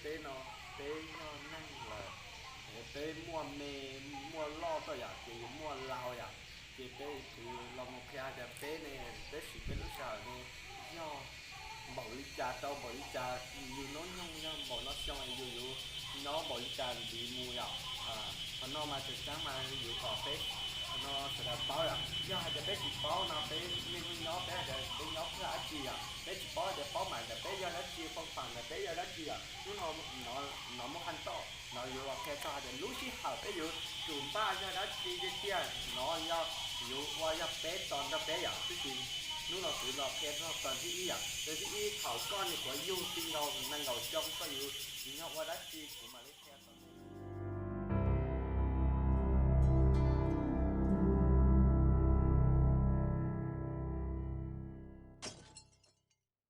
Peb no, peb yog neeg lawm, peb muaj me muaj loj tuaj yom, ces yus muaj laus yom, ces peb kuv los mus qhia hais tias peb ne, peb siv peb lub sij hawm ne, yog npaum li cas rau npaum li cas, yus nyob nyoog yog npaum no xyoo yus yuav nyob npaum li cas ntxiv mus yom. Qhov no mas tseem ceeb mas yuav kom peb, qhov no sawv daws paub yom. Yog hais tias peb tsis paub no peb yeej nyob peb hais tias peb nyob phwj dab tsi yom, peb tsis paub hais tias paub mas ntawm peb yog dab tsi, foob fam ntawm peb yog dab tsi yom. Hnub no muaj haj toj no yuav los qhia txog hais tias lub sij hawm peb yuav tsum npaj yog dab tsi tiag tiag no yog yuav ua yog peb tso nrog peb yom. Tab sis hnub no kuv los qhia txog txoj thib ib yom, txoj thib ib thaum koj nyuam qhuav yug tij nkaus nees nkaum xyoo koj yuav tsim nyog ua dab tsi kuv mam li